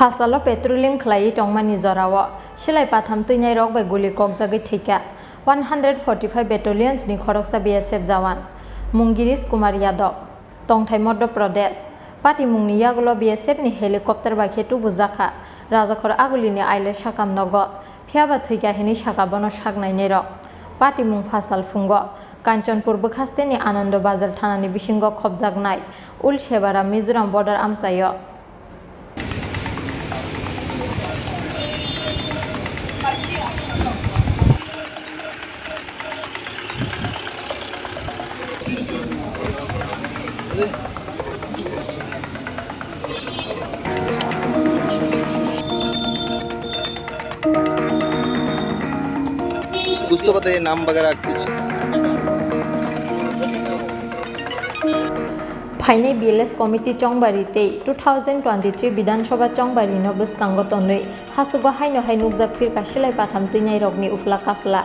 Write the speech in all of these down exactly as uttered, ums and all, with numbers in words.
Phasalo patrolling khlaiwi tongmani jorao silai patham twinairok bai guli kokjagwi thwikha one hundred forty five Battalions ni khoroksa B S F jawan, mung Girish Kumar Yadav, tongthai Madhya Pradesh. Patimungni yagulo B S F ni helicopter bai khe tubujakha Rajakhor Agulini Aile sakam nogo, phiyaba thwikha hinwi sakha bono sak nainairok. Patimung phasal phungo Kanchanpur bwkhasteni Anando Bazar thanani bisingo khopjaknai Ul Sebaram Mizoram border amchaio. कुछ तो बताइए, नाम वगैरह कुछ। Phainai B L S committee chongbari tei two thousand twenty-three Bidhan Sabha chongbari no bwskango tonwi hasugo haino hai nukjak phirkha silai patham twinairokni uphla kaphla.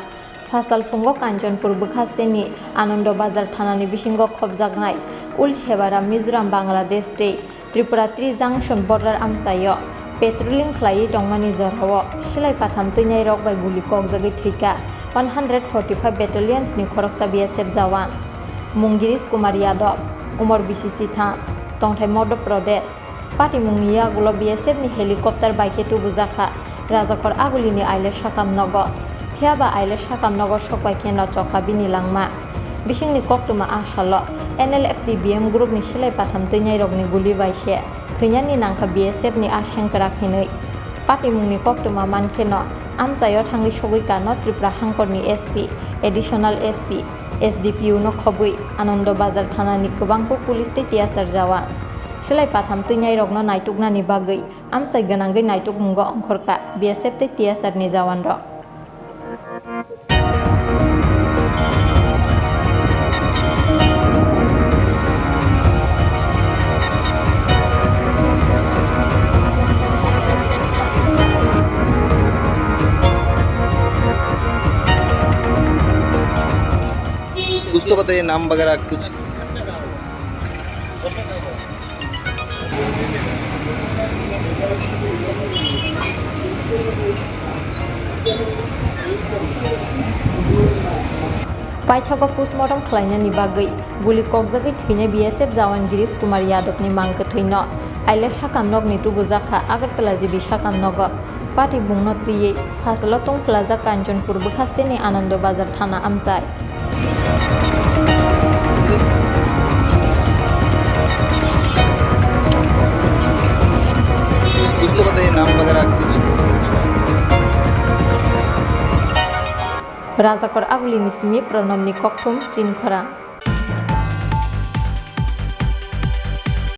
Phasal phungo Kanchanpur bwkhasteni Anando Bazar thanani bisingo khopjaknai Ul Sebaram Mizoram Bangladesh tei Tripura Tri Junction border amchaio patrolling khlaiwi tongmani jorao silai patham twinairok bai guli kokjagwi thwikha one hundred forty five Battalions ni khoroksa B S F jawan, mung Girish Kumar Yadav, umor bisi sitham, tongthai Madhya Pradesh. Patimungni yagulo B S F ni helicopter bai khe tubujakha Rajakhor Agulini Aile sakam nogo. Phiyaba Aile sakam nogo sokbai khe no chokha bini langma. Bisingni koktwma a salo N L F T B M group ni silai patham twinairokni guli bai se thwinani nangkha B S F ni a sengkrak hinwi. Patimungni koktwma man kheno amchaio thangwi sogwi kano Tripura hangkorni S P, Additional S P, S D P O no khobwi Anando Bazar thanani kwbangkuk police tei tiyasar jawan. Silai patham twinairokno naituknani bagwi amchai gwnangwi naitukmungo ongkhorkha B S F tei tiyasarni jawanrok. कुछ तो बताइए, नाम वगैरह कुछ। Paithago postmortem khlainani bagwi guli kokjagwi thwinai B S F jawan Girish Kumar Yadavni mang kwthwino Aile sakam nokni tubujakha Agartala G B sakam nogo. Pati bungno twiwi phasalo tungphwlajak Kanchanpur bwkhasteni Anando Bazar thana amchai. कुछ तो बताइए, नाम वगैरह कुछ। Rajakor Agulini simi Pranabni kokthum Chinkhorang.